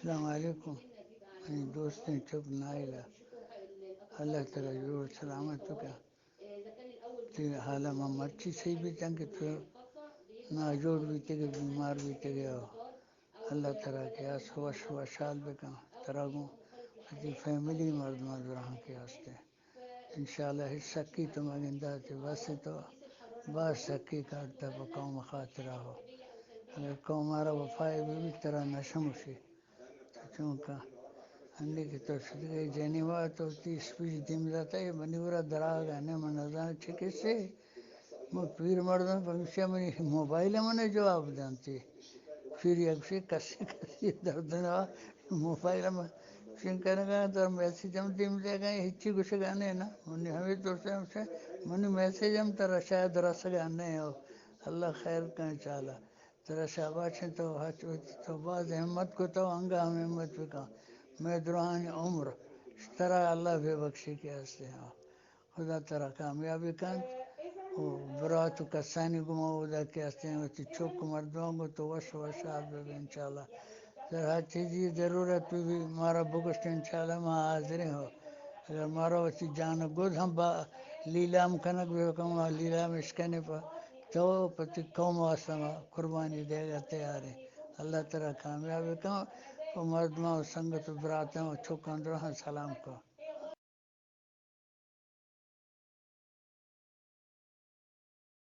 السلام علیکم۔ منی دوستیں چک نائلہ، اللہ ترا جوڑ سلامت بکن۔ تئی حالا من مرچی سہی بیتاں کہ تو ناجوڑ بیتگے، بیمار بیتگے۔ اللہ ترا کہ ہست وش وشحال بکن، ترا گوں وتی فیملی مردماں دراہاں کہ ہستے۔ انشاءاللہ ہچ سکی تو مگندات، بس تو باز سکی کارتا پہ قوم خاطرا ہو۔ اگر قوم مارا وفائے بہ بیت، ترا نشموشی۔ تو چونکا ہنی کہ تو شدگے جنیوا، تو وتی اسپیچ دیم داتا، اے منی گورا دراگ انے، من نزان چہ کسے۔ من پیر مردم، پمیشا منی موبائل من جواب دنتی۔ پیر یک شی کسی کسی دردنا موبائل من شن کنگا، در میسج ہم دیم دیگا، ہچی گوشگا نے نا۔ منی ہمیں دوست ہم سے، منی میسج ہم ترا شاید رسگا نے ہو۔ اللہ خیر کن چالا۔ ترا شاباش انت، تو ہچ وقت تو باز ہمت کو، تو انگا ہم ہمت بکن۔ میں درانی عمر ترا اللہ بے بخشی کے ہستے ہاں۔ خدا ترا کامیابی کنت۔ و برات و کسانی گما اودا کہ ہستیں وتی چک مردماں گو تو وش وشحال بہ بے انشاءاللہ۔ ترا ہر چیزی ضرورت بہ بی مارا بگوشت انشاءاللہ ما حاضریں ہو۔ اگر مارا وتی جان گد ہم با لیلام کنگ بہ کن، ما لیلام اشکنے پہ تو پتی قوم واسطہ ما قربانی دیگا تیاریں۔ اللہ ترا کامیاب کن و مردماں و سنگت و براتاں و چکاں درہاں سلام کن۔